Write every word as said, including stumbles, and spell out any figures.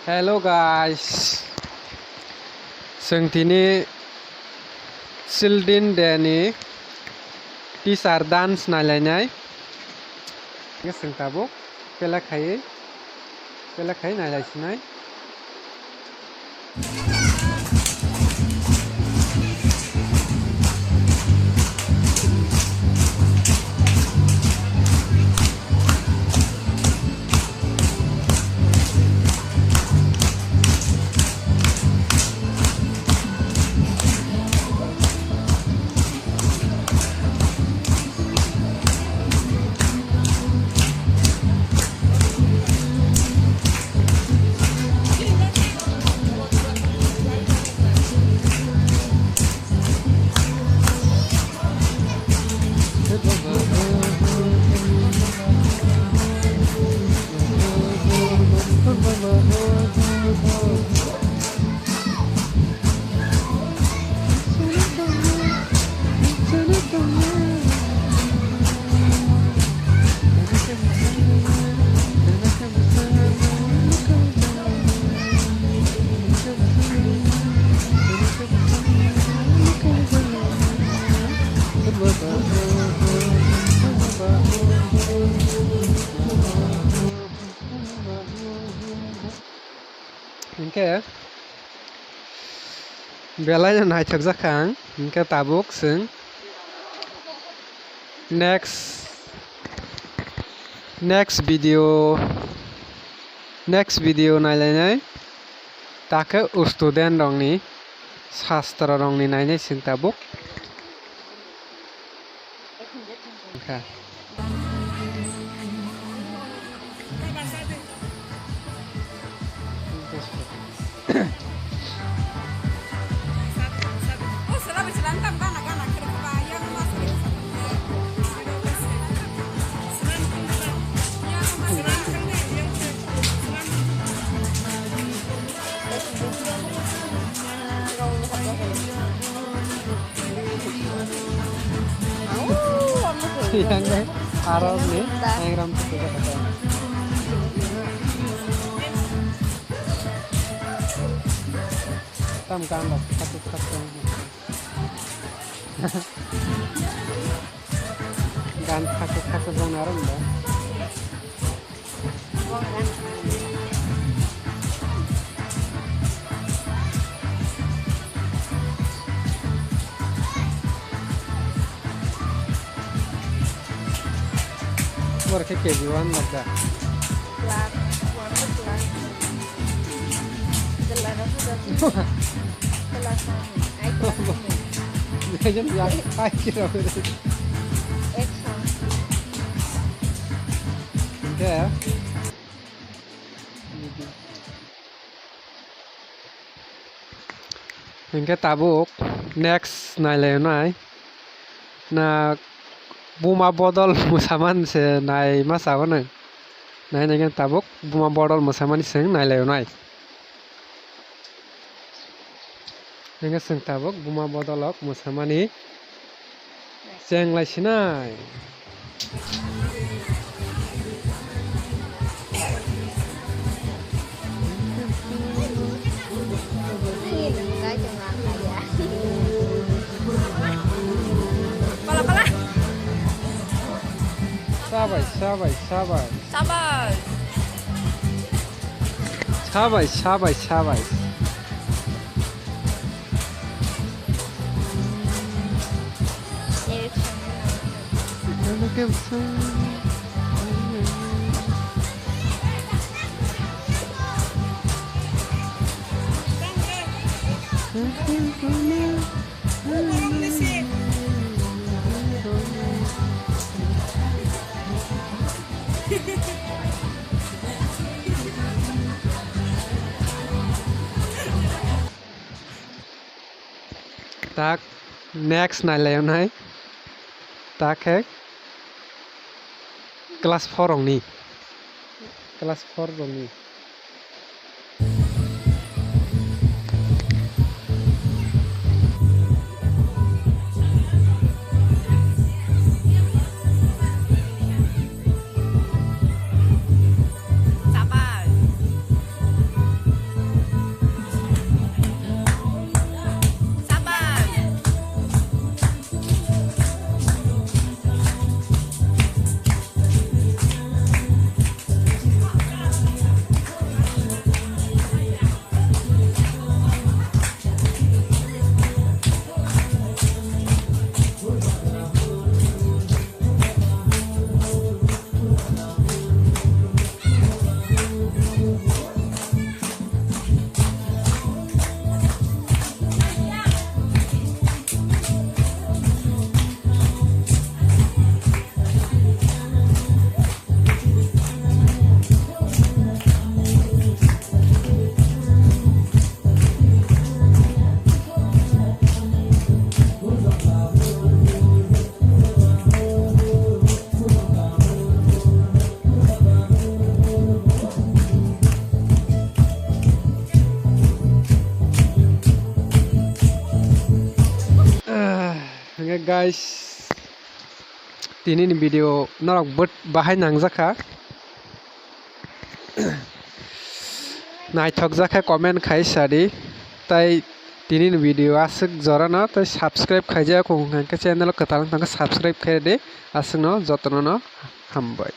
Hello guys, chwng tini Children Day ni teacher dance nailainai. Chwng tabuk pela khai, pela khai nailaisinai. Hinkhe belai no naithokjak kha ang, hinkhe tabuk chwng next, next video, next video nailainai, takhe student rokni, sastro rokni nainai chwng tabuk. Wngkha. Yang deh, Arab nih, yang ram tuh. Tam kan dok, satu satu. Gan satu satu dong narum deh. Bor khe K G one lak da. Class one to class. Jala na puja. Class one. Ai class one. Jai jam ya. Ai kira. Action. Hinkhe tabuk next nailainai na buma bodol mwsamani se nai ma sao nwng. Nai nai khe tabuk buma bodol mwsamani se nailainai. Hinkhe chwng tabuk buma bodolok mwsamani cheng lai sinai. Pala, pala. Sabai, sabai, sabai. Sabai. Sabai, sabai, sabai. Tak next nailainai. Tak khe class four rokni. Class four rokni. Sabai. Guys, tini ni video norok bahai nangjakha. Naithok jakha comment khai sadi. Tai tini ni video aswk jorano tai subscribe khaijak wngkha hwnkhe channel kwtal wngkha subscribe khaidi. Aswkno jotono no hambai.